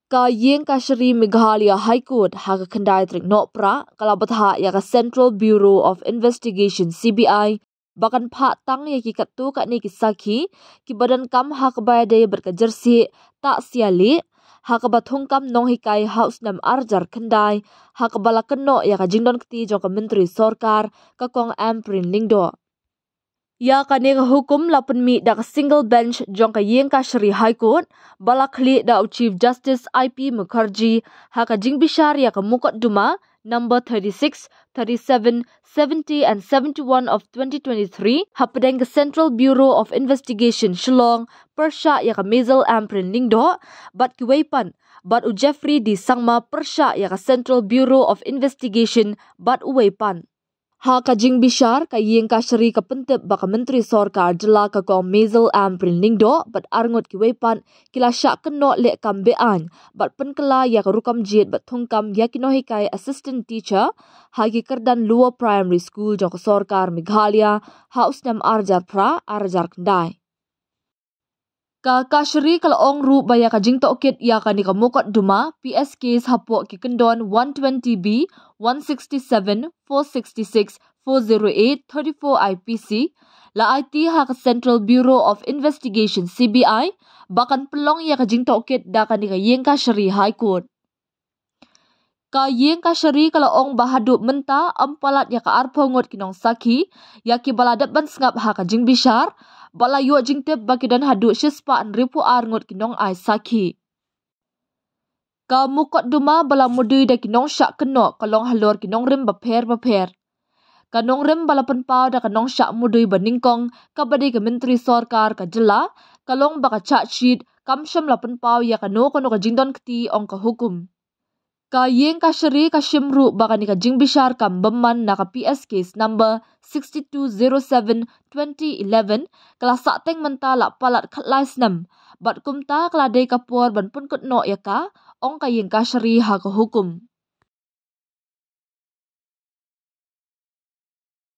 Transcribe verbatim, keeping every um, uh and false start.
Ka Iingkashari Meghalaya High Court ha ka khyndai tarik Nohprah ka la bthah ïa ka Central Bureau of Investigation, C B I, ba kan phah tang ïa ki katto katne ki sakhi kiba donkam ha kaba ïadei bad ka jyrsieh Tah Sia Lieh, ha kaba thungkam nonghikai ha u snem ar hajar khyndai, ha kaba la kynnoh ïa ka jingdonkti jong ka Myntri Sorkar, ka Kong Ampareen Lyngdoh. Ïa kane ka hukum la pynmih da ka single bench jong ka Iingkashari High Court, ba la khlieh da u Chief Justice I P Mukherjee, ha ka jingbishar ïa ka mukotduma number thirty-six, thirty-seven, seventy and seventy-one of twenty twenty-three, hapdeng ka Central Bureau of Investigation Shillong pyrshah ïa ka Maisel Ampareen Lyngdoh bad kiwei pat, bad u Jeffrey D Sangma pyrshah ïa ka Central Bureau of Investigation bad uwei pat. Ha ka jingbishar, ka Iingkashari ka pyntip ba ka Myntri Sorkar Jylla, ka Kong Maisel Ampareen Lyngdoh bad arngut kiwei pat ki la shah kynnoh leh kam be-aiñ bad pynkylla ïa ka rukom jied bad thungkam ïa ki nonghikai assistant teacher ha ki kyrdan Lower Primary School jong ka Sorkar Meghalaya ha u snem ar hajar phra, ar hajar khyndai. Ka Kashari ka la ong ruh ba ïa ka jingtohkit ïa kane ka mukotduma, P S case hapoh ki kyndon one twenty B, one sixty-seven, four sixty-six, four zero eight, thirty-four I P C, la aiti ha ka Central Bureau of Investigation, C B I, ba kan pynlong ïa ka jingtohkit da kane ka Iingkashari High Court. Ka Iingkashari ka la ong ba haduh mynta ym palat ïa ka arphew ngut ki nongsakhi ïa kiba la dep ban sngap ha ka jingbishar, bad la ïoh jingtip ba ki don haduh shispah hynriewphew ar ngut ki nongai sakhi. Ka mukotduma ba la mudui da ki nongshah kynnoh ka long halor ki nongrim bapher bapher. Ka nongrim ba la pynpaw da ka nongshah mudui ba nyngkong, kaba dei ka Myntri Sorkar ka Jylla, ka long ba ka charge sheet kam shym la pynpaw ïa kano kano ka jingdonkti, ong ka hukum. Ka Iingkashari ka shim ruh ba kane ka jingbishar kam bymman na ka P S case number sixty-two zero seven twenty eleven, ka la sahteng mynta la palat khatlai snem, bad kumta ka la dei ka por ban pynkut noh ïa ka, ong ka Iingkashari ha ka hukum.